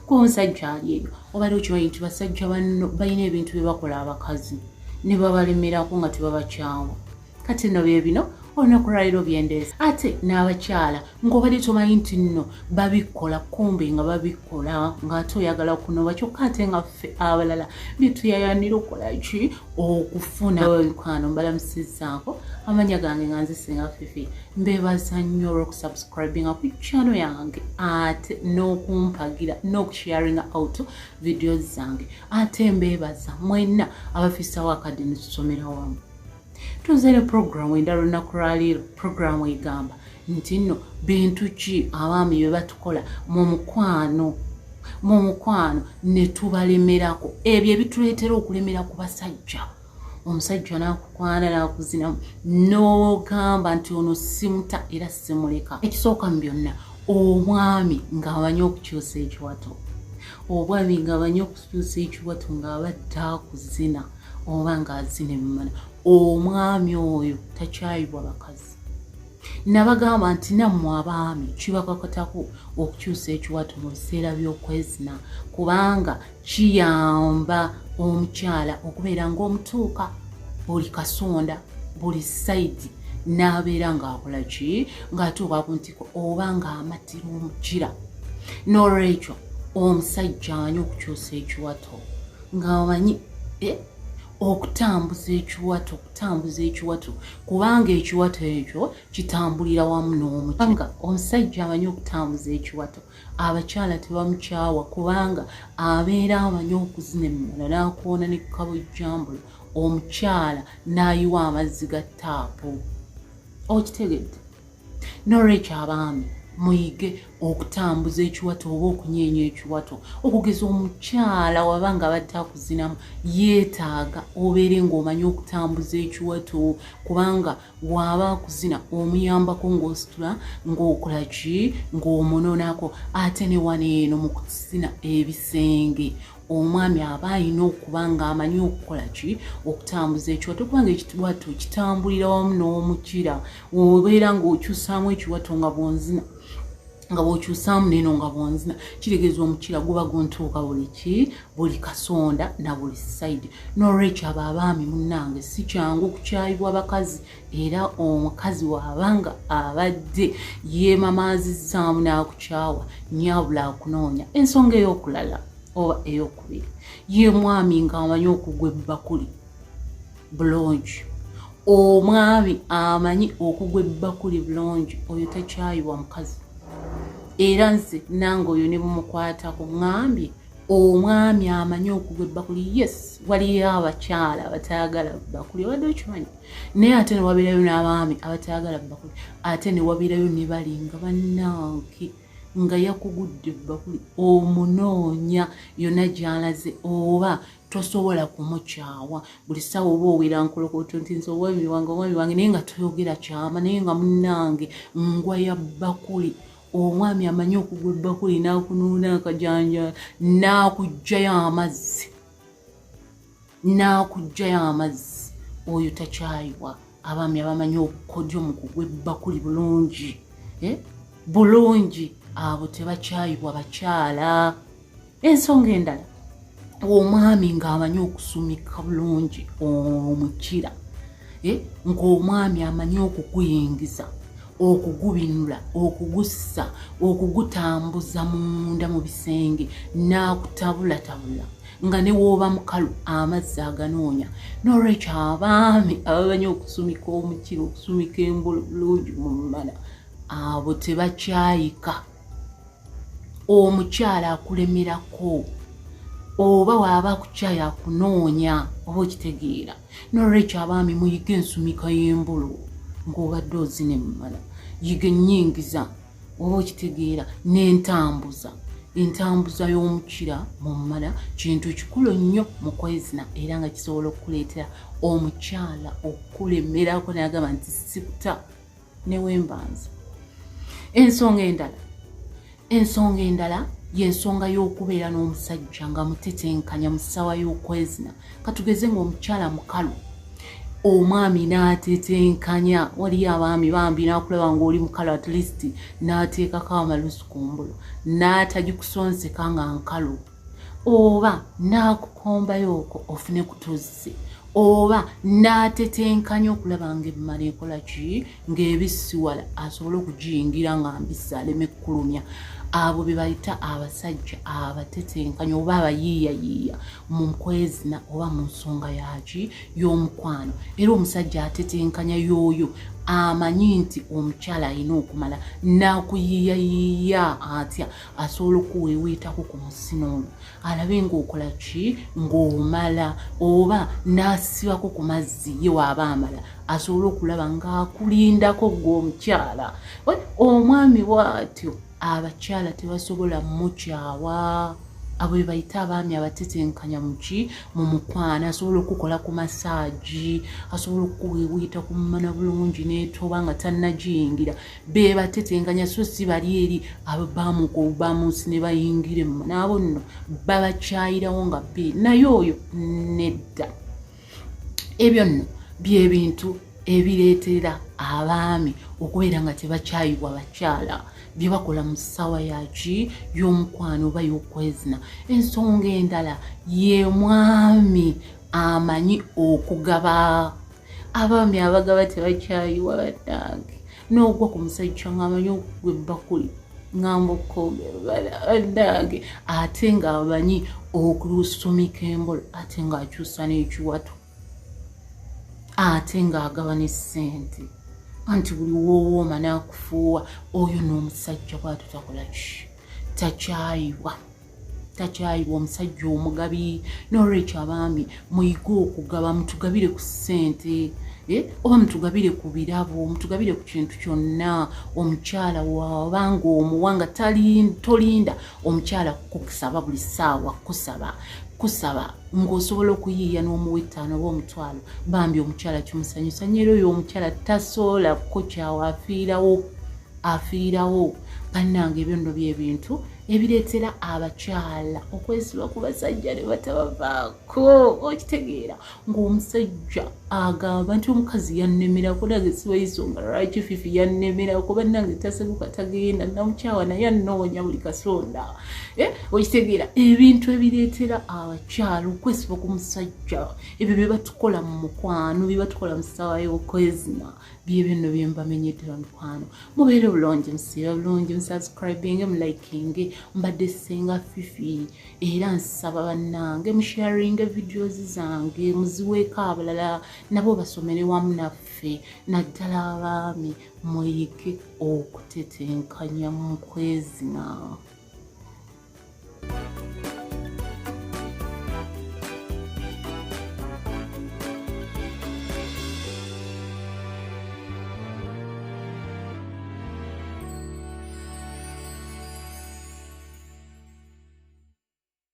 Kuba omusajja ali eyo obadde okimanyi nti basajja banno balina ebintu bye bakola abakazi ne babalemerako nga tebabakyawa. Kati nno bye bino olunaku lwaleero byendeesa. Ate n'abakyala ng'obadde tomanyi nti nno babikola, kumbe nga babikola ng'ate oyagala kunoba, kyokka ate nga ffe abalala byetuyayanira okukola ki okufuna. Mikwano, mbalamusizzaako, amanya gange nga nze Singa Fifi. Mbebaza nnyo olw'okusubscribinga ku channel yange, ate n'okumpagira n'okusharinga out videos zange. Ate mbebaza mwenna abafiisawo akadde ne tusomera wamu. Tuze ne programu endala olunaku lwaleero. Programu egamba nti nno bintu ki abaami bye batukola mu mukwano ne tubalemerako, ebyo ebituleetera okulemera ku basajja. Omusajja n'akukwana n'akuzinamu n'ogamba nti ono simuta era simuleka. Ekisooka mu byonna, omwami ng'amanyi okukyusa ekiwato. Omwami ng'amanyi okukyusa ekiwato ng'abadde akuzina oba ng'azina emmana, omwami oyo takyayibwa bakazi. Nabagamba nti nammwe abaami kibakakatako okukyusa ekiwato mu biseera by'okwezina, kubanga kiyamba omukyala okubeera ng'omutuuka buli kasonda, buli side, n'abeera ng'akola ki, ng'atuuka ku ntiko oba ng'amatira omukira. N'olwekyo omusajja amanyi okukyusa ekiwato, ng'amanyi okutambuza ekiwato, okutambuza ekiwato, kubanga ekiwato ekyo kitambulira wamu n'omukira. Omusajja amanyi okutambuza ekiwato, abakyala tebamukyawa, kubanga abeera amanyi okuzina emmala n'akoona ne kabojjambulo, omukyala n'ayiwa amazzi ga taapu. Okitegedde? Nolwekyo abaami muyige okutambuza ekiwato oba okunyeenya ekiwato. Okugeza, omukyala waba nga badde akuzinamu, yeetaaga obeere ng'omanyi okutambuza ekiwato, kubanga waaba akuzina omuyambako ng'ositula, ng'okola ki, ng'omunonako. Ate ne wano eno mu kuzina ebisenge, omwami aba alina okuba ng'amanyi okukola ki, okutambuza ekiwato, kubanga ekiwato kitambulira wamu n'omukira. Obeera ng'okyusaamu ekiwato nga bwonzina, nga bw'okyusaamu neeno nga bwonzina, kitegeeza omukira guba guntuuka buli ki, buli kasonda na buli side. N'olwekyo abo abaami munnange, si kyangu kukyayibwa bakazi. Era omukazi waabanga abadde yeemamaazizzaamu n'akukyawa, nyabula akunoonya. Ensonga ey'okulala oba eyokubiri, ye mwami ng'amanyi okugwa ebbakuli bulungi. Omwami amanyi okugwa ebbakuli bulungi, oyo takyayibwa mukazi. Era nze nange oyo ne bumukwatako ŋŋambye, omwami amanyi okugwa ebbakuli. Yes, waliyo abakyala abatayagala bbakuli, obadde okimanyi? Naye ate ne wabeerayo n'abaami abatayagala bbakuli, ate ne wabeerayo ne bali nga bannange nga yakugudde ebbakuli, omunoonya yonna gy'alaze, oba tosobola kumukyawa. Buli ssaawa oba owera nkolokoto nti nze omwami wange, omwami wange, naye nga toyogera kyama, naye nga munnange ngwa ya bbakuli. Omwami amanyi okugwa ebbakuli n'akunuuna akajanja n'akuggyayo amazzi, n'akuggyayo amazzi, oyo takyayibwa. Abaami abamanyi obukodyo mu kugwa ebbakuli bulungi, eh? Bulungi, abo tebakyayibwa bakyala. Ensonga endala, omwami ng'amanyi okusumika bulungi omukira, eh? Ng'omwami amanyi okuguyingiza, okugubinula, okugussa, okugutambuza munda mu bisenge n'akutabulatabula, nga ne wooba mukalu amazzi aganoonya. N'olwekyo abaami abamanyi okusumika omukira, okusumika embolo bulungi mu mmala, abo tebakyayika. Omukyala akulemerako oba waaba akukyaya akunoonya, oba okitegeera? Nolwekyo abaami muyiga ensumika y'embolo ng'obadde ozina emmala, yiga ennyingiza, oba okitegeera, n'entambuza, entambuza y'omukira mu mmala kintu kikulu nnyo mu kwezina, era nga kisobola okukuleetera omukyala okulemerako nagamba nti sikuta newembanza. Ensonga endala yensonga y'okubeera n'omusajja nga mutetenkanya mu ssaawa y'okwezina. Katugeze ng'omukyala mukalu. Omwami n'atetenkanya, waliyo abaami bambi n'akulaba ng'oli mukalu, at least n'ateekako amalusu ku mbulo n'atagikusonseka nga nkalu, oba n'akukombayo okwo ofune kutuzzi, oba n'atetenkanya okulaba ng'emmala ekola ki, ng'ebisiwala asobole okugiyingira nga mbisi aleme kkulumya. Abo be bayita abasajja abatetenkanya oba abayiiyayiiya mu nkwezina oba mu nsonga yaki y'omukwano. Era omusajja atetenkanya y'oyo amanyi nti omukyala alina okumala n'akuyiiyayiiya atya asobola okuweeweetako ku musino olwo alabe ng'okola ki ng'omala, oba n'asibako ku mazzi ye waaba amala asobole okulaba ng'akulindako gwe omukyala. Omwami bw'atyo abakyala tebasobola mukyawa. Abo be bayita abaami abatetenkanya muki mu mukwano. Asobola okukola ku masaagi, asobola okuweeweeta ku mmana bulungi n'etoba nga tannagiyingira. Be batetenkanya, so si bali eri ababamuka obubamusi ne bayingira emmana. Abo nno babakyayirawo nga bbe, naye oyo nedda. Ebyo nno byebintu ebireetera abaami okubeera nga tebakyayibwa bakyala, bye bakola mu ssaawa yaki y'omukwano oba y'okwezina. Ensonga endala ye mwami amanyi okugaba. Abaami abagaba tebakyayibwa bannange. N'ogwa ku musajja ng'amanyi okugwa ebbakuli ngamba okwogera bannange, ate ng'amanyi okusumika embolo, ate ng'akyusa n'ekiwato, ate ng'agaba ne ssente. Anti buli woowooma n'akufuuwa, oyo n'omusajja bw'atyo takola ki, takyayibwa, takyayibwa. Omusajja omugabi. N'olwekyo abaami muyige okugaba, mutugabire ku ssente, oba mutugabire ku birabo, mutugabire ku kintu kyonna. Omukyala wabanga omuwa nga tolinda omukyala kukusaba buli ssaawa, kusaba kusaba, ng'osobola okuyiiya n'omuwa 5 oba 5,000. Bambi omukyala kimusanyusa nnyo. Era oyo omukyala tasobola kukukyawa, afiirawo, afiirawo. Bannange, ebyo nno byebintu ebireetera abakyala okwesiba ku basajja ne batabavaako. Okitegeera ng'omusajja agamba nti omukazi yannemerako, nange sibayisonga lwaki Fifi yannemerako, bannange taseguka tagenda, namukyawa naye annoonya buli kasonda. Okitegeera ebintu ebireetera abakyala okwesiba ku musajja, ebyo bye batukola mu mukwano, bye batukola mu ssaawa y'okwezina, byebyo nno bye mbamenyedde. Mikwano, mubeere bulungi, musiibe bulungi, musubscribinge, mulikinge. Mbadde Ssenga Fifi, era nsaba bannange musharinge videos zange, muziweeko abalala nabo basomere wamu naffe, naddala abaami muyige okutetenkanya mu kwezina.